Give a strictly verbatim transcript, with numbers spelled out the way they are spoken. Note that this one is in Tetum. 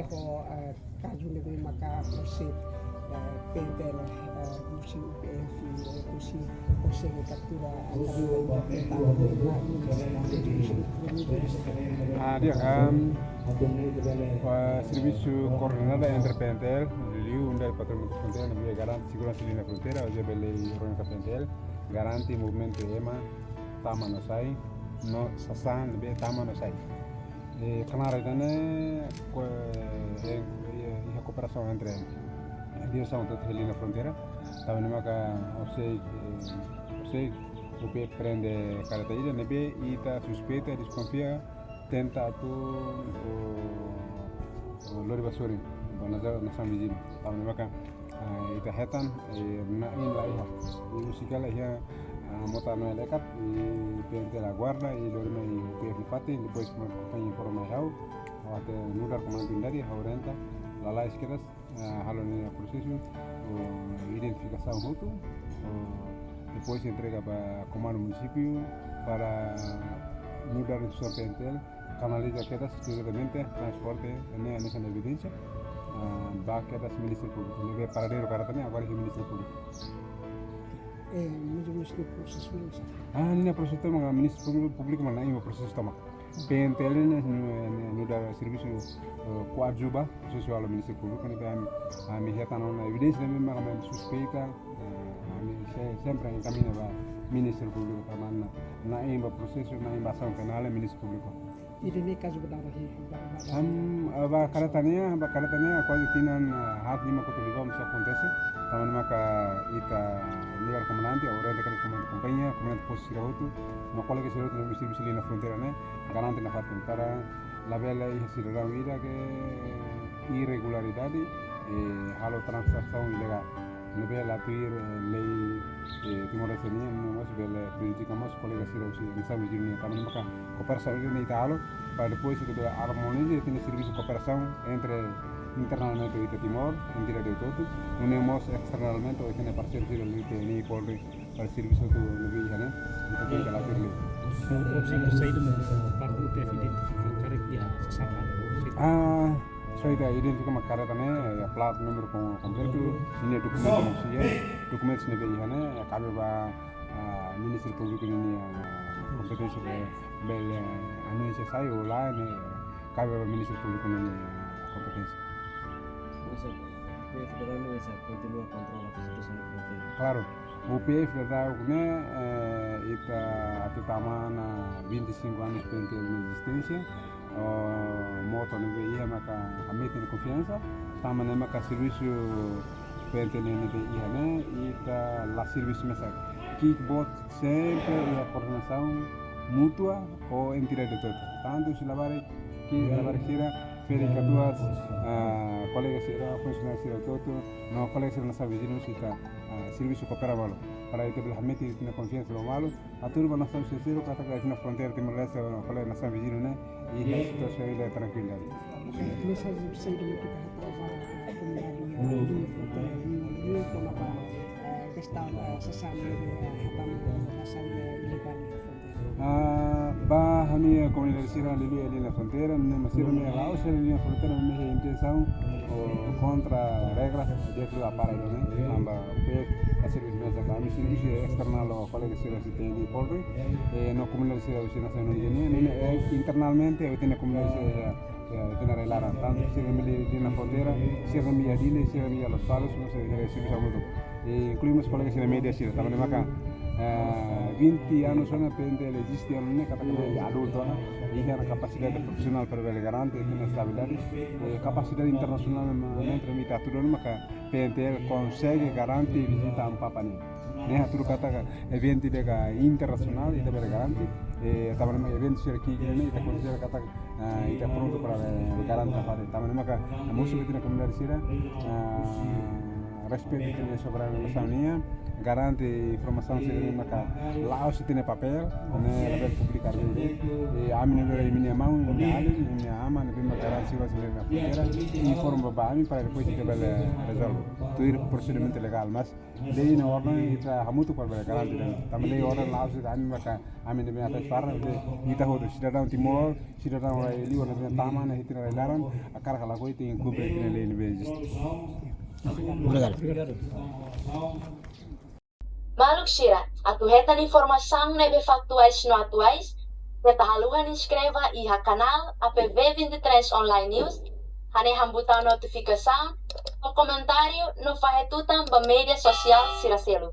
Ho, eh, kazu ne'ebé maka husi, eh, P N T L, eh, husi U P F, eh, husi konsege kaptura, eh, kareta ida, na, na, na, Ah, di'ak, em, eh, servisu koordenadu entre P N T L, liuliu Unidade Patrullamentu Fronteira, ne'ebé garante seguransa liña fronteira, ou seja, bele organiza P N T L, garante movimentu ema tama no sai, no sasán ne'ebé tama no sai. Eh, knaar ida-ne'e, ko-, eh, eh, iha kooperasaun entre diresaun hotu iha liña fronteira. Tanba ne'e maka, ha'u sei, eh, ha'u sei, U P F prende kareta ida ne'ebé ita suspeita, deskonfia, tenta atu, o, o, lori ba sorin ba nasaun, nasaun viziñu. Tanba ne'e maka, ah, ita hetan, eh, na'in la iha. I husik hela iha, ah, mota Noel Ekat, i P N T L la guarda, i lori mai U P F nia fatin, depois komander kompañia informa mai ha'u, ha'u atu nu'udar komandu unidade, ha'u orienta, lalais kedas, ah, halo nia prosesu, o, identifikasaun hotu, o, depois entrega ba komandu munisípiu para nu'udar instituisaun P N T L, kanaliza kedas diretamente transporte ne'e, ne'e hanesan evidénsia, ah, ba kedas Ministériu Públiku. Ne'ebé paradeiru kareta ne'e agora iha Ministériu Públiku. Eh, mais ou menos no prosesu ne'e, sabe? Ah, ne'e prosesu tomak, Ministériu Públiku, Públiku mak na'in ba prosesu tomak. P N T L ne'e, ne'e, ne'e, nu'udar servisu, eh, koadjuva, prosesu halo Ministériu Públiku, ne'ebé ami, ami hetan ona evidénsia ne'ebé maka suspeita, eh, ami se-, sempre enkamiña ba Ministériu Públiku, tanba na'in ba prosesu, na'in ba asaun penál, Ministériu Públiku. Ida-ne'e kazu ba dada hi, ba, ba dada. Am, ah, ba kareta ne'e, ba kareta ne'e, kuaze tinan, ah, haat lima kotuk liubá mós akontese. Tanba ne'e maka ita nu'udar komandante, orienta kedas komandante kompañia, komandante postu sira hotu, no kolega sira hotu ne'ebé servisu liña fronteira ne'e, garante nafatin para labele iha sidadaun ida ke irregularidade, eh, halo tranzasaun ilegál. Ne'ebé la tuir, eh, lei, eh, Timor-Leste nian, no mós bele prejudika mós kolega sira husi nasaun viziñu nian. Tanba ne'e maka kooperasaun ne'e ita halo, para depois ita bele armoniza, ita-nia servisu kooperasaun entre internamente ita Timor, entidade hotu-hotu, nune'e mós esternamente ita-nia parseiru sira liuliu T N I, Polri, para servisu hotu ne'ebé iha ne'e, ita tenke la tuir lei. Objetu saida mak parte U P F identifika karik iha sasán? Ah, so ita identifika mak kareta ne'e, iha plat númeru kom-, kompletu, ninia dokumentu mós iha, dokumentu ne'ebé iha ne'e, kabe ba, ah, Ministériu Públiku ninia, ah, kompeténsia bele, bele anunsia sai ou lae ne'e, kabe ba Ministériu Públiku ninia, ah, kompeténsia. Polísia Federál ne'e kontinua kontrola situasaun iha fronteira? Klaru. U P F daudaun ne'e, eh, ita atu tama ona vinte e cinco anos P N T L nia ezisténsia. Oh, motu ne'ebé iha maka hametin konfiansa. Tanba ne'e maka servisu P N T L ne'ebé iha ne'e, ita la servisu mesak. Ki'ik boot sempre iha koordenasaun mútua ho entidade hotu-hotu. Tantu husi labarik, ki'ik, labarik sira, ferik katuas, ah, kolega sira, funsionáriu sira hotu-hotu, no kolega sira nasaun viziñu sira, ah, servisu koopera malu. Para ita bele hametin ita-nia konfiansa ba malu, atu ba nasaun sira katak iha fronteira Timor-Leste, kolega nasaun viziñu ne'e, iha situasaun de trankuilidade. Mensajen saida mak ita hato'o ba, ah, komunidade iha fronteira, iha, iha, iha, kona-ba, ah, kestaun, ah, sasán ne'ebé, ah, hetan, ah, sasán ilegál iha fronteira? Ah, ba ami komunidade sira liuliu iha liña fronteira, ne'e mak sira ne'ebé la'ós iha liña fronteira, ne'ebé iha intensaun, ou kontra regras, di'ak liu para ida-ne'e, tanba U P F la servisu mesak, ami servisu esternál ho kolega sira husi T N I, Polri, eh, no komunidade sira husi nasaun indíjena, ne'e, eh, internamente, ami-nia komunidade sira, eh, ita-nia rai-laran, tantu sira ne'ebé iha fronteira, sira ne'ebé iha Dili, sira ne'ebé iha Lospalos, no sira ne'ebé iha servisu hamutuk. Eh, inklui mós kolega sira média sira, tanba ne'e maka, eh, vinte anos ona P N T L eziste, ne'e katak ne'e adultu ona, iha ona kapasidade profisionál para bele garante ita-nia estabilidade, eh, kapasidade internasionál mak, mak entre ita atu dona maka P N T L konsege garante vizita Amu Papa nian. Ne'e hatudu katak eventu ida ke internasionál, ita bele garante, eh, tanba ne'e eventu sira ki'ik ne'e, ita konsidera katak, ah, ita prontu para, eh, garante nafatin. Tanba ne'e maka, ah, mosu ba ita-nia komunidade sira, ah, respeitu ita-nia soberania nasaun nian, Garante informasaun sira ne'ebé maka la'ós iha nia papél, ne'e labele publika de'it. I ami ne'ebé imi-nia maun, imi-nia alin, imi-nia aman ne'ebé maka garante sira sira iha fronteira, informa ba ami para depois ita bele rezolve. Tuir prosedimentu legál, mas lei nia orden ita hamutuk para bele garante de'it. Tanba lei orden la'ós ita ami maka ami ne'ebé atas para, ita hotu sidadaun Timor, sidadaun rai liur ne'ebé tama iha ita-nia rai laran, hakarak ka lakohi tenke kumpre ita-nia lei ne'ebé eziste. Obrigadu. Maluk sira, atu hetan informasaun ne'ebé faktuais no atuais, keta haluha inskreve iha kanál A P V vinte e três Online News, hanehan butaun notifikasaun, no komentáriu, no fahe tutan ba média sosiál sira seluk.